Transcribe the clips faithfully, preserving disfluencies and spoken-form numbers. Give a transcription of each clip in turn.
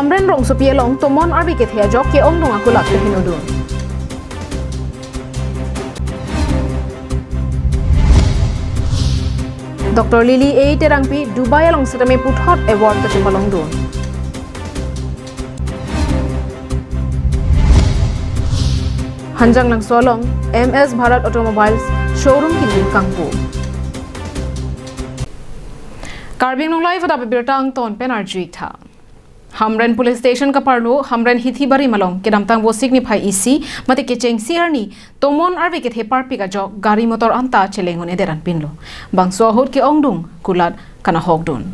Hamren rongsopi along tomon arve kethe ajok ke-ongdung akulat kehinudun. Doctor Lily A Terangpi Dubai along setame puthot award kachepalongdun. Hanjanglangso along M S Bharat Automobiles showroom kinun kangpu. Karbi Anglong Live adap abirta angton pen arju-ik tha. Hamren Police Station kaparlo, Hamren Hithi Barim along, kedamtang Vosik niphai isi, mate kechengsi arni, tomon arve kethe parpik ajok, gari motor anta cheleng un-edet anpinlo. Bangso ahut ke-ongdung, kulat kanahokdun.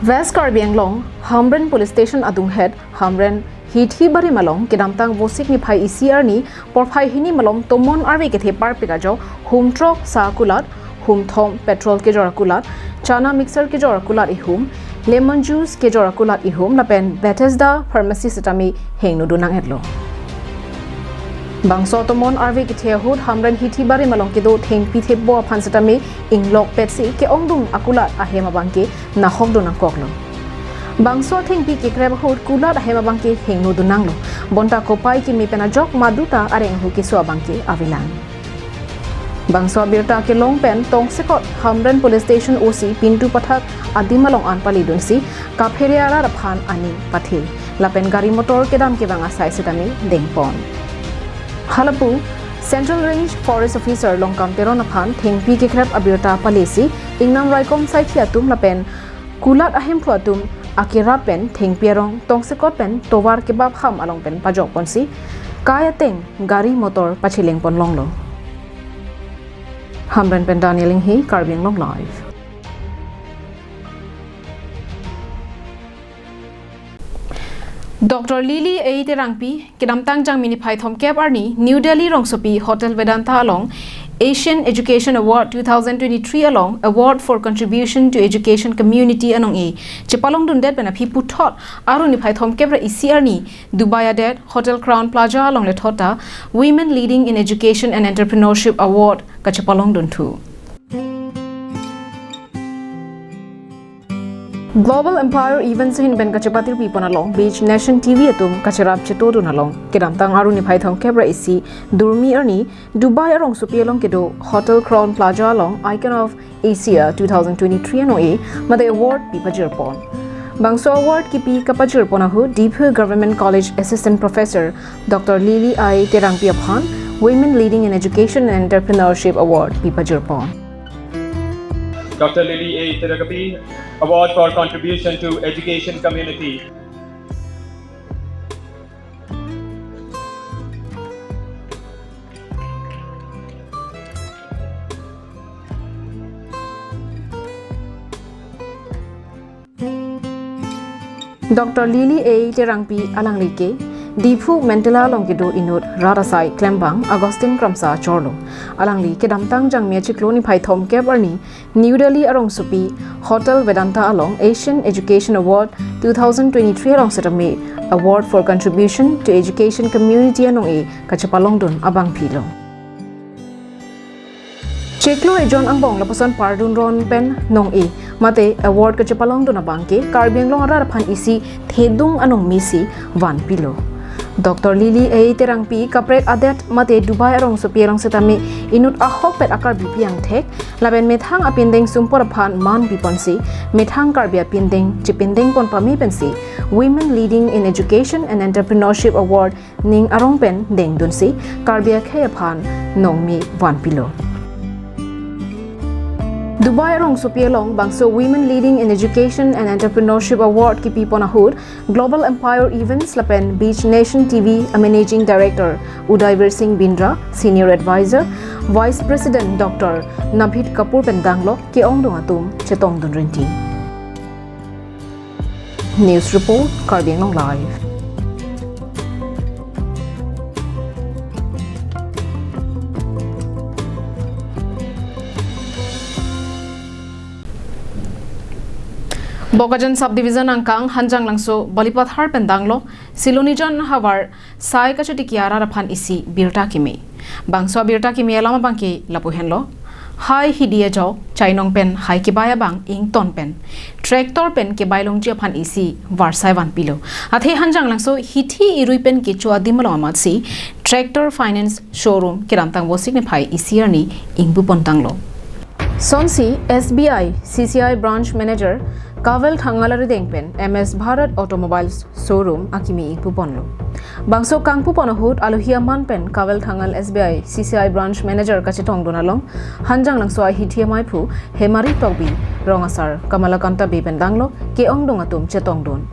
West Karbi Anglong, Hamren Police Station adunghet, Hamren Hithi Barim along, kedamtang Vosik niphai isi arni, porphai hini malom tomon arve kethe parpik ajok, hum throk sa akulat, hum thom petrol kejor akulat, chana mixer kejor akulat ihum, lemon juice kejor akulat ihum, lapen Bethesda Pharmacy setame hengnudun nang-etlo. Bangso tomon arve kethe ahut Hamren Hithi Barim along kedo thengpi thepbo aphan setame inglokpetsi ke-ongdung akulat ahem abangke nahokdun nangkoklo. Bangso thengpi kekrep ahut kulat ahem abangke hengnudun nanglo. Bonta kopai keme pen ajok maduta areng ahu keso abangke avelang. Bangso abirta kelong pen tongsekot Hamren Police Station O C Pintu Pathak adim along an palidunsi kaphere arat aphan aning pathe. Lapen gari motor kedam kevang asai setame dengpon. Halapu, Central Range Forest Officer Longkam Teron aphan thengpi kekrep abirta palesi, ingnam raikom saithi atum lapen kulat ahemphu atum akerap pen thengpi arong tongsekot pen tovar kebap ham along pen pajokponsi, kai ateng gari motor pachelengpon longlo. Hamren pen Daniel Inghi, Karbi Anglong Live. Doctor Lily A Terangpi, kedamtang Jangmi niphai thomkep arni, New Delhi rongsopi Hotel Vedanta along, Asian Education Award two thousand twenty-three along, Award for Contribution to Education Community anong-e chepalongdundet pen aphi puthot, Arni niphai thomkep ra isi arni, Dubai adet, Hotel Crown Plaza along lethot ta, Women Leading in Education and Entrepreneurship Award kachepalongdunthu. Global Empire Events ahin pen kachepatirpipon along, Beach Nation T V atum kacherap chetodun along, kedamtang Arni niphai thomkep ra isi, Durmi arni, Dubai arongsopi along kedo, Hotel Crown Plaza along, Icon of Asia two thousand twenty-three anong-e, mate award pipajirpon. Bangso award kipi kapajirpon ahut, Diphu Government College Assistant Professor Doctor Lily I Terangpi aphan, Women Leading in Education and Entrepreneurship Award pipajirpon. Doctor Lily A Terangpi, Award for Contribution to Education Community. Doctor Lily A Terangpi alangli ke, Diphu Mentala along kedo inut rat asai klembang Augustine Kramsa achorlo. Alangli kedamtang Jangmi achiklo niphai thomkep arni, New Delhi arongsopi, Hotel Vedanta along Asian Education Award two thousand twenty-three along setame Award for Contribution to Education Community anong-e kachepalongdun abangphi lo. Chiklo ejon angbong lapuson pardun ron pen nong-e, mate award kachepalongdun abangke Karbi Anglong arat aphan isi thedung anong misi vanpilo. Doctor Lily A Terangpi kaprek adet mate Dubai arongsopi along setame inut ahokpet a-Karbipi angthek, lapen methang apindeng sumpot aphan man piponsi, methang Karbi apindeng chepindengpon pame pensi, Women Leading in Education and Entrepreneurship Award ning arong pen dengdunsi, Karbi akhei aphan nongmi vanpilo. Dubai arongsopi along bangso Women Leading in Education and Entrepreneurship Award kipipon ahut, Global Empire Events lapen Beach Nation T V a Managing Director Udaivir Singh Bindra, Senior Advisor, Vice President Doctor Nabhit Kapoor pen danglok ke-ongdung atum chetongdun rinti. News Report, Karbi Anglong Live. Bokajan Subdivision angkang Hanjanglangso Balipathar pen danglok Silonijan havar sai kachotiki arat aphan isi birta keme. Bangso birta keme alam abangke lapu henlo. Hai hidi ajok chainong pen hai kebai abang ington pen tractor pen kebai longji aphan isi varsai vanpilo. Athe Hanjanglangso hithi irui pen kecho adim along amatsi tractor finance showroom kedamtang Vosik niphai isi arni ingpupontanglo. Sonsi S B I C C I branch manager Kawel Thangal arideng pen M S Bharat Automobiles showroom akimi ingpuponlo. Bangso kangpupon ahut alohi aman pen Kawel Thangal S B I C C I branch manager kachetongdun along Hanjanglangso ahithi amaiphu Hemari Tokbi, rong asar Kamalakanta Bey pen danglo, ke-ongdung atum chetongdun.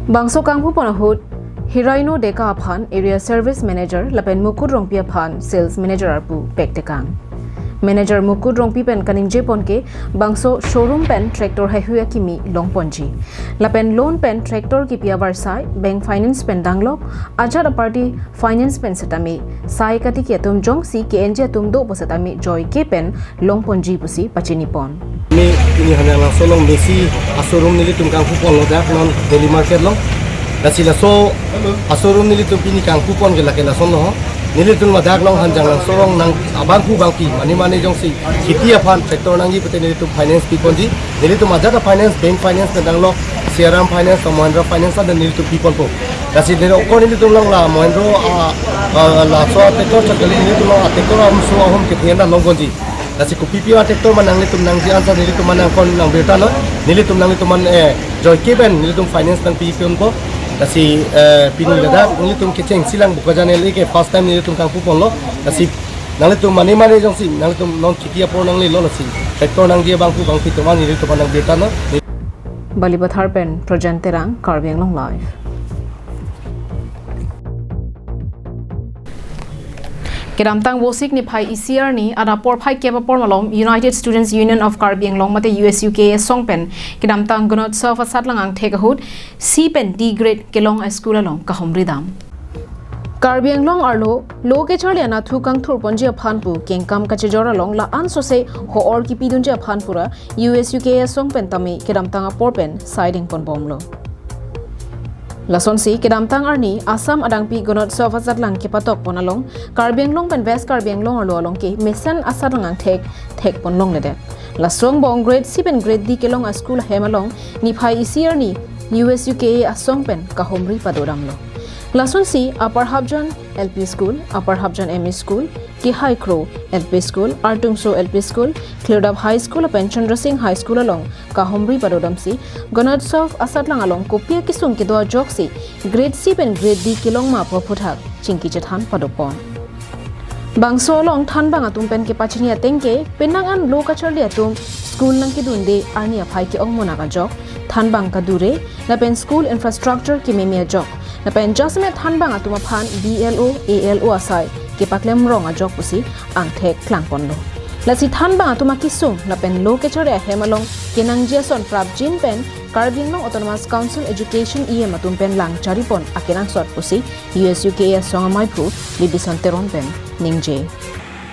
Bangso kangpupon ahut Hiraino Deka aphan area service manager lapen Mukut Rongpi aphan sales manager arpu pektekang. Manager Mukut Rongpi pen kaningjepon ke bangso showroom pen tractor haihui akimi longponji. Lapen loan pen tractor kipi avarsai bank finance pen danglok, ajat aparty finance pen setame sai katiki atum jongsi K N G atum do pu setame joike pen longponji pusi pachinipon. Pini, pini Hanjanglangso along mesi ashowroom nelitum kangpuponlo dak non daily market along. Lasi laso ashowroom nelitum pini kangpupon ke lake lasonlo. Nelitum ladak along Hanjanglangso along nang abangphu bangpi mane mane jongsi hithi aphan tractor nangji pute nelitum finance piponji. Nelitum ajat afinance, bank finance pen danglok, Shriram Finance, Mahindra Finance, ladak nelitum piponpo. Lasi neli okon nelitum along la Mahindra, ah, ah, laso tractor chot kali, nelitum along tractor amuso ahum kethe an longponji. Lasi kopipi a tractor ma nanglitum nangji ansa nelitum ma nangkon nang birta non. Nelitum nanglitum an, eh, joike pen nelitum finance nangpiponpo. Lasi, eh, pini ladak nelitum kechengsi lang Bokajan L A ke first time nelitum kangpuponlo. Lasi nanglitum mane mane jongsi nanglitum non hithi apor nanglelo, lasi tractor nangji abangphu bangpi atum an nelitum an nang birta non. Balipathar pen Projen Terang, Karbi Anglong Live. Kedamtang Vosik niphai isi arni adap porphai kep apor malom United Students Union of Karbi Anglong mate U S U K A asong pen kedamtang Gunotsav asatlang angthek ahut C pen D grade kelong a school along kahumri dam. Karbi Anglong arlo lo kecharli anatthu kangthurponji aphan pu kengkam kachejor along la-an sose ho-or kipidunji aphan pura U S U K A asong pen tame kedamtang apor pen saidengponbomlo. Lasonsi kedamtang arni Assam adangpi Gunotsav asatlang kepatokpon along Karbi Anglong pen West Karbi Anglong arlo along ke mesen asatlang angthek thekponlongledet. Laso angbong grade C pen grade D kelong a school ahem along niphai isi arni U S U K A asong pen kahumri padodamlo. Lasonsi Upper Hapjan L P School, Upper Hapjan M E School, Kehai Kro L P School, Artungso L P School, Klirdap High School lapen Chandra Singh High School along kahumri padodamsi Gunotsav asatlang along kopi akesung kedo ajoksi grade C pen grade D kelong ma pu aphuthak chingki chethan padopon. Bangso along thanbang atum pen kepachini ateng ke penang an lo kacharli atum school nangkedunde arni aphai ke-ong monak ajok, thanbang kadure lapen school infrastructure kememe ajok, lapen jasemet thanbang atum aphan B L O, A L O asai kepaklem rong ajok pusi angthek klangponlo. Lasi thanbang atum akesung lapen lo kecharli ahem along kenangji ason prapjin pen Karbi Anglong Autonomous Council Education E M atum pen lang charipon akenangsot pusi U S U K A asong amaiphu Bibison Teron pen ningje.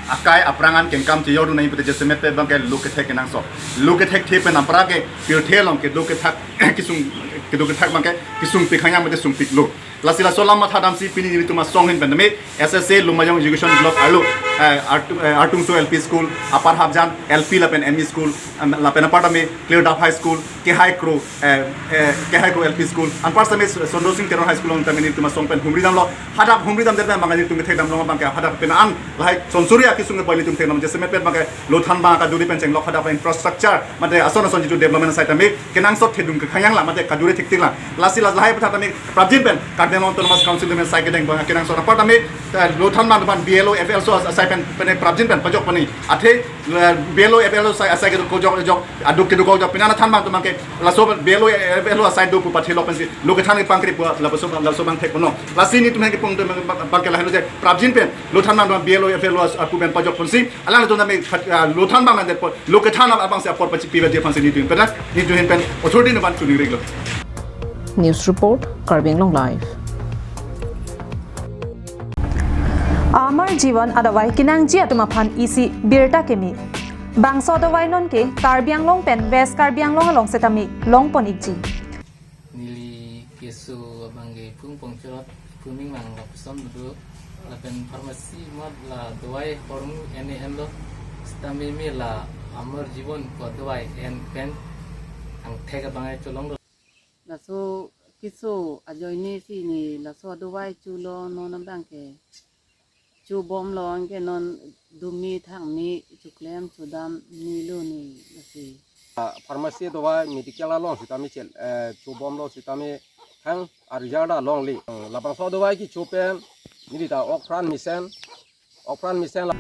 Akai aphrang an kengkam chejordun nangji pute jasemet pen abangke lo kethek kenangsot. Lo kethekthe pen aphrang ke pirthe along kedo kethak kesung, kedo kethak abangke kesung pikhangyang mate sungpiklo. Lasi laso alam mathadamsi pini nelitum asong ahin pen tame S S A Lumayong Education Block arlo, eh, Artu-, eh, Artungso L P School, Upper Hapjan L P lapen M E School, em, lapen apar tame Klirdap High School, Kehai Kro, eh, eh, Kehai Kro L P School, anpar tame Chandra Singh Teron High School along tame nelitum asong pen humri damlo. Hadak humri damdet pen abangke nelitum kethekdamlong abangke hadak pen an lahai chonsuri akesung ke poi nelitum thekdam, jasemet pen abangke lo thanbang kadure pen chenglok hadak pen infrastructure mate ason ason jitu development asai tame kenangsot thedung kekhangyang la mate kadure thektik la. Lasi la lahai aphuthak tame prapjin pen Karbi Anglong Autonomous Council tame sai kedeng abang kenangsot apar tame, eh, lo thanbang abang B L O F L so asai pen pen prapjin pen pajok pani. Athe, eh, B L O F L so asai, asai kedo kojok jok, aduk kedo kojok pini an thanbang atum abangke laso B L O F L asai do pu pathelok pensi lo kethan pangkri pu laso, laso abang thekponlo. Lasi nelitum kepung abangke lahelo je prapjin pen lo thanbang abang B L O F L apu pen pajokponsi alanglitum tame phat-, ah, lo thanbang nangdetpo, lo kethan abangsi apor pachipi baje aphansi nelitum pen, nelitum ahin pen authority atum aphan choningri-iklo. News report, Karbi Anglong Live. Amar Jivan adavai kenangji atum aphan isi birta keme. Bangso adavai non ke Karbi Anglong pen West Karbi Anglong along setame longpon-ikji. Neli keso abangke Phung Pongchorot, Phung Minglang lapuson do, lapen pharmacy mot la dawai hormu ene enlo. Sitame mila Amar Jeevan pu adovai en pen angthek abang cholonglo. Laso keso ajoine si ne laso adovai cholo, non abang ke chobomlo, anke non dumi thangni choklem chodamnilo ne lasi. Ah, pharmacy adovai medical along sitame chel, eh, chobomlo sitame thang a-result ta longle. Hmm, labangso adovai kecho pen neli ta okpran mesen, okpran mesen la.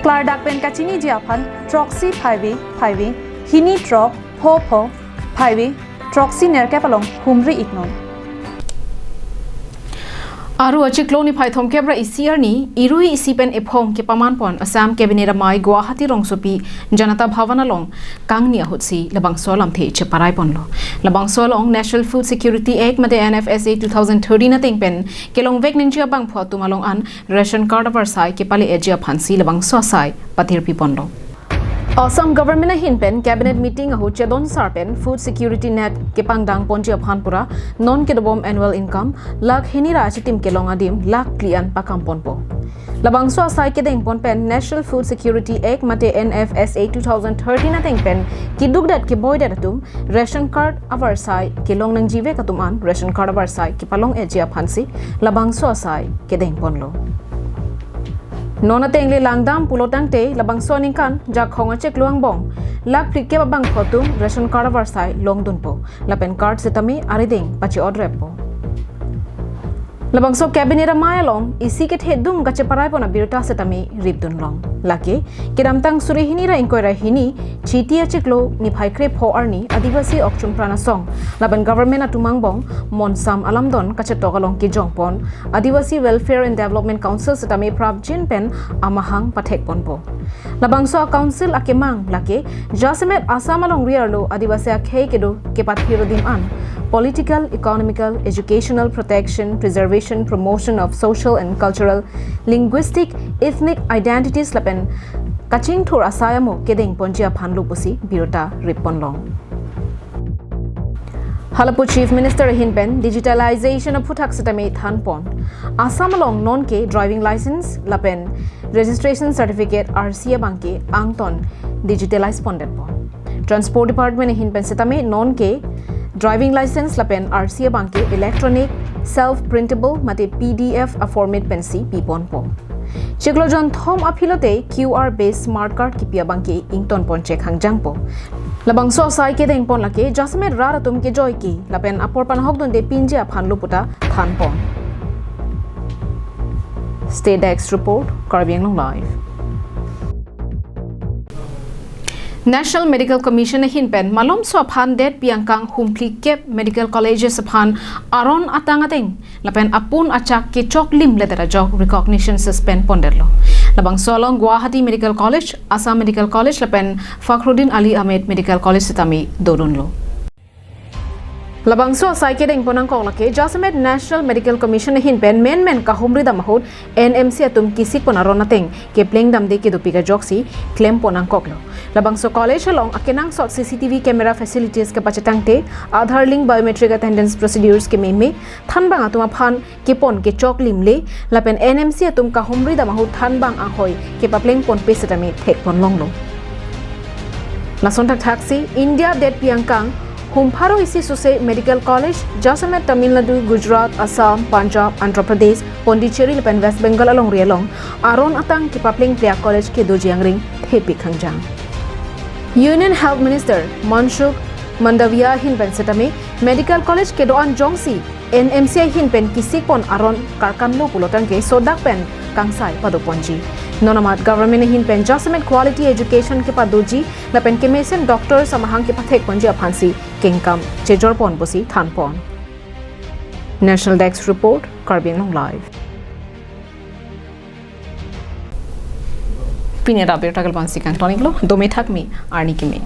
Klardak pen kachiniji aphan throksi phaivi phaivi, hini throk, pho pho, phaivi throksi nerkep along humri iknon. Aru achiklo niphai thomkep ra isi arni, irui isi pen ephong kepaman pon Assam Cabinet amei Guwahati rongsopi Janata Bhavan along kangni ahut si labangso alamthe cheparai ponlo. Labangso along National Food Security Act mate N F S A two thousand thirteen ateng pen kelongvek nangji abangphu atum along an ration card avarsai kepale-etji aphan si labangso asai patirpi ponlo. Assam government ahin pen cabinet meeting ahut chedon sar pen food security net kepangdang ponji aphan pura non kedobom annual income lakh hini ra achitim kelong adim lakh phli an pakam ponpo. Labangso asai kedeng pon pen National Food Security Act mate N F S A two thousand thirteen ateng pen keduk det keboi det atum ration card avarsai kelong nangjivek atum an ration card avarsai kepalong-etji aphan si labangso asai kedeng ponlo. Non ateng le langdam pulo tangte labangso aningkan Jakhong achiklo angbong lakh phlikep abangphu atum ration card avarsai longdunpo. Lapen card sitame arideng pache-otreppo. Labangso cabinet amei along isi kethedung kacheparai pon abirta sitame ripdunlong. Lake kedamtang suri hini ra ingkoi ra hini Chiti achiklo niphai krepho arni Adivasi Okchum Pran Asong lapen government atum angbong Monsam Alamdon kachetok along kejong pon Adivasi Welfare and Development Council sitame prapjin pen amahang pathek ponpo. Labangso a-council akemang lake jasemet Assam alongri arlo Adivasi akhei kedo kepathir adim an political, economical, educational, protection, preservation, promotion of social and cultural, linguistic, ethnic identities lapen kachingthur asai amo kedeng ponji aphanlo pusi birta rip ponlong. Halapu Chief Minister ahin pen digitalization aphuthak sitame than pon. Assam along non ke driving license lapen registration certificate, R C, abang ke angton digitalize pondetpo. Transport Department ahin pen sitame non ke driving license lapen R C abang ke electronic, self printable mate P D F a-format pensi piponpo. Chiklo jonthom aphi lote Q R based smart card kipi abang ke ington pon chek hangjangpo. Labangso asai kedeng pon lake jasemet rat atum kejoi ke lapen apor panahokdunde pinji aphanlo puta than pon. State Desk Report, Karbi Anglong Live. National Medical Commission ahin pen malomso aphan detpi angkang hum phlikep medical colleges aphan aron atang ateng lapen apun achak kechoklimledet ajok recognition suspend pondetlo. Labangso along Guwahati Medical College, Assam Medical College lapen Fakhruddin Ali Ahmed Medical College sitame dodunlo. Labangso asai kedeng pon angkok lake jasemet National Medical Commission ahin pen menmen kahumri dam ahut N M C atum kisik pon aron ateng kepleng damde kedopik ajoksi klem pon angkoklo. Labangso college along akenangsot C C T V camera facilities kepachetangte, Aadhaar link biometric attendance procedures kememe, thanbang atum aphan kepon kechoklimle lapen N M C atum kahumri dam ahut thanbang ahoi kepapleng ponpe sitame thek ponlonglo. Lason thakthaksi India detpi angkang hum pharo isi suse medical college jasemet Tamil Nadu, Gujarat, Assam, Punjab, Andhra Pradesh, Pondicherry lapen West Bengal alongri along aron atang kepaplengple a-college kedoji angring thepik hangjang. Union Health Minister Mansukh Mandaviya ahin pen sitame medical college kedo-an jongsi N M C ahin pen kisik pon aron karkanlo pulo tangte sodak pen kangsai padoponji. Non amat government ahin pen jasemet quality education kepadoji lapen kemesen doctors amahang kepathek ponji aphansi kengkam chejor pon pusi than pon. National Desk Report, Karbi Anglong Live. Pini abirta kalbansi kangtoniklo, dome thakmi, arni keme.